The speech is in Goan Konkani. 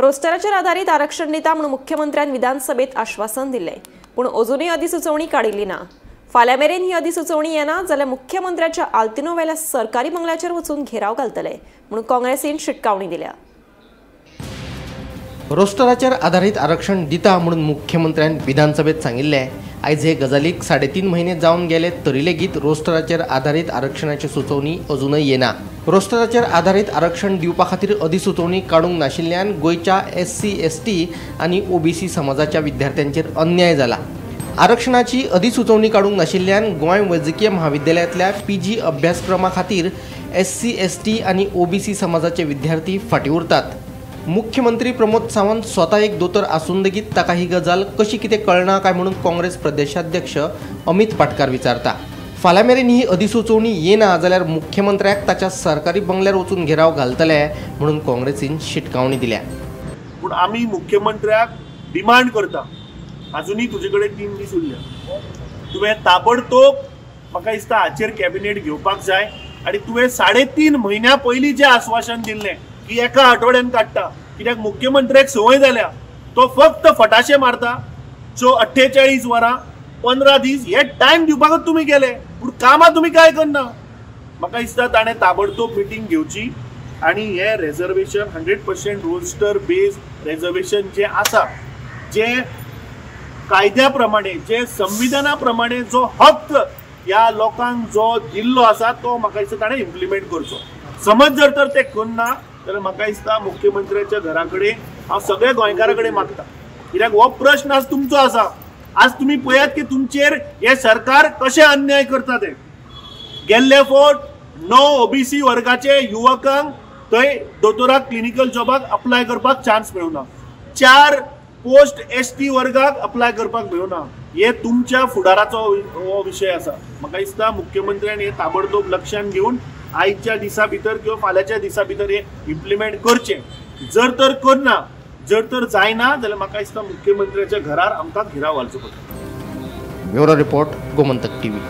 रोस्टराचेर आदारीत आरक्षण दिता म्हणून मुख्यमंत्र्यान विधानसभेत आश्वासन दिलें, पूण अजूनय अधिसुचोवणी काडिल्ली ना। फाल्यां मेरेन ही अधिसुचोवणी येना जाल्यार मुख्यमंत्र्याच्या आल्तिनो वेल्या सरकारी बंगल्याचेर वचून घेराव घालतले म्हणून काँग्रेसीन शिटकावणी दिल्या। रोस्टराचेर आदारीत आरक्षण दिता म्हणून मुख्यमंत्र्यान विधानसभेत सांगिल्लें। आयज हे गजालीक 3.5 म्हयने जावन गेले तरी लेगीत रोस्टराचेर आदारीत आरक्षणाची सुचोवणी अजूनय येना। रोस्टराचेर आदारीत आरक्षण दिवपा खातीर अधिसुचोवणी काडूंक नाशिल्ल्यान गोंयच्या SC ST आनी OBC समाजाच्या विद्यार्थ्यांचेर अन्याय जाला। आरक्षणाची अधिसुचोवणी काडूंक नाशिल्ल्यान गोंय वैजकीय महाविद्यालयांतल्या PG अभ्यासक्रमा खातीर SC ST आनी OBC समाजाचे विद्यार्थी फाटीं उरतात। मुख्यमंत्री प्रमोद सावंत स्वता एक दोतोर आसून लेगीत ताका ही गजाल कशी कितें कळना काय म्हणून काँग्रेस प्रदेशाध्यक्ष अमित पाटकार विचारता। फाल्यां मेरेन ही अधिसुचोवणी येना जाल्यार मुख्यमंत्र्याक ताच्या सरकारी बंगल्यार वचून घेराव घालतले म्हणून काँग्रेसीन शिटकावणी दिल्या। पूण आमी मुख्यमंत्र्याक डिमांड करता, अजूनय तुजे कडेन 3 दीस उरल्या, तुवें ताबडतोब म्हाका दिसता हाचेर कॅबिनेट घेवपाक जाय आनी तुवें 3.5 म्हयन्या पयलीं जें आस्वासन दिल्लें की एका आठवड्यान काडटा, कित्याक मुख्यमंत्र्याक संवय जाल्या तो फक्त फटाशे मारता। सो 48 वरां 15 दीस हे टायम दिवपाकच तुमी गेले, पूण कामां तुमी काय करना। म्हाका दिसता ताणें ताबडतोब मिटींग घेवची आनी हे रेजर्वेशन 100% रोस्टर बेज रेजर्वेशन जें आसा, जें कायद्या प्रमाणे, जे संविधाना प्रमाणे जो हक्क ह्या लोकांक जो दिल्लो आसा तो म्हाका दिसता ताणें इम्प्लिमेंट करचो। समज जर तर ते करना जाल्यार म्हाका दिसता मुख्यमंत्र्याच्या घरा कडेन हांव सगळ्या गोंयकारां कडेन मागता, कित्याक हो प्रश्न आज तुमचो आसा। आज तुमी पळयात की तुमचेर हे सरकार कशें अन्याय करता ते। गेल्ले फावट 9 OBC वर्गाचे युवकांक थंय दोतोराक क्लिनिकल जॉबाक अप्लाय करपाक चान्स मेळुना, 4 पोस्ट ST वर्गाक अप्लाय करपाक मेळुना। हे तुमच्या फुडाराचो हो विशय आसा। म्हाका दिसता मुख्यमंत्र्यान हे ताबडतोब लक्षान घेवन आयच्या दिसा भितर किंवा फाल्यांच्या दिसा भितर हे इम्प्लिमेंट करचें। जर तर करना, जर तर जायना जाल्यार म्हाका दिसता मुख्यमंत्र्याच्या घरार आमकां घेराव घालचो पडटलो। Bureau report, Gomantak TV.